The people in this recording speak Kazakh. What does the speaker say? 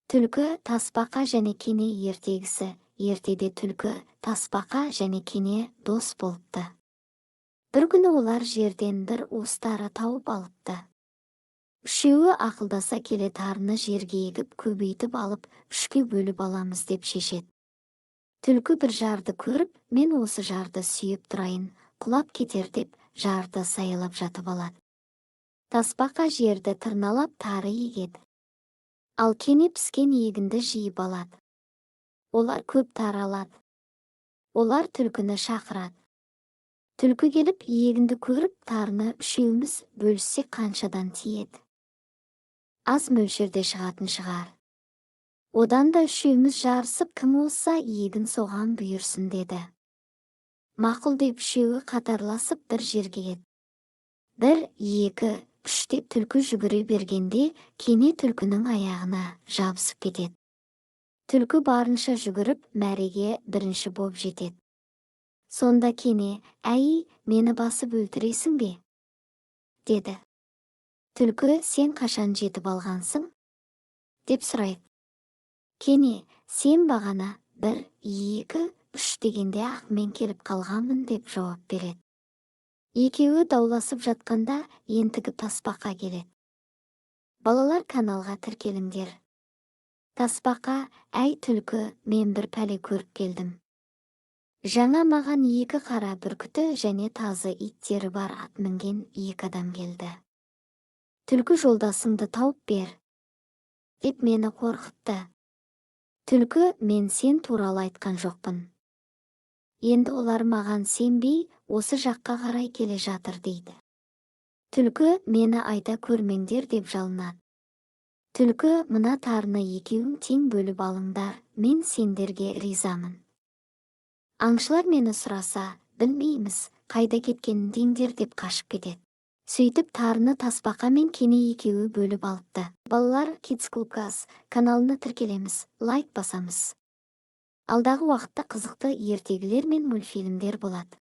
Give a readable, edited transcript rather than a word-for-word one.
Түлкі, тасбақа және кене ертегісі. Ертеде түлкі, тасбақа және кене дос болыпты. Бір күні олар жерден бір уыс тары тауып алыпты. Үшеуі ақылдаса келе, тарыны жерге егіп, көбейтіп алып, үшке бөліп аламыз деп шешеді. Түлкі бір жарды көріп, мен осы жарды сүйеп тұрайын, құлап кетер деп, жарды саялап жатып алады. Тасбақа жерді тырналап, тары егеді. Ал кене піскен егінді жиып алады. Олар көп тары алады. Олар түлкіні шақырады. Түлкі келіп, егінді көріп, тарыны үшеуміз бөліссек, қаншадан тиеді? Аз мөлшерде шығатын шығар. Одан да үшеуміз жарысып, кім озса, егін соған бұйырсын, деді. Мақұл деп, үшеуі қатарласып бір жерге кетті. Бір, екі, үш деп түлкі жүгіре бергенде, кене түлкінің аяғына жабысып кетеді. Түлкі барынша жүгіріп, мәреге бірінші боп жетеді. Сонда кене: «Әй, мені басып өлтіресің бе?» – деді. Түлкі: «Сен қашан жетіп алғансың?» – деп сұрайды. Кене: «Сен бағана бір, екі, үш дегенде ақ мен келіп қалғанмын», – деп жауап береді. Екеуі дауласып жатқанда, ентігіп тасбақа келеді. Балалар, каналға тіркеліңдер. Тасбақа: «Әй, түлкі, мен бір пәле көріп келдім. Жаңа маған екі қара бүркіті және тазы иттері бар ат мінген екі адам келді. Түлкі жолдасыңды тауып бер деп мені қорқытты». Түлкі: «Мен сен туралы айтқан жоқпын. Енді олар маған сенбей, осы жаққа қарай келе жатыр», – дейді. Түлкі: «Мені айта көрмеңдер», – деп жалынады. Түлкі: «Мына тарыны екеуің тең бөліп алыңдар, мен сендерге ризамын. Аңшылар мені сұраса, білмейміз, қайда кеткенін деңдер», – деп қашып кетеді. Сөйтіп, тарыны тасбақа мен кене екеуі бөліп алыпты. Балалар, Kids Club каналына тіркелеміз, лайк басамыз. Алдағы уақытта қызықты ертегілер мен мультфильмдер болады.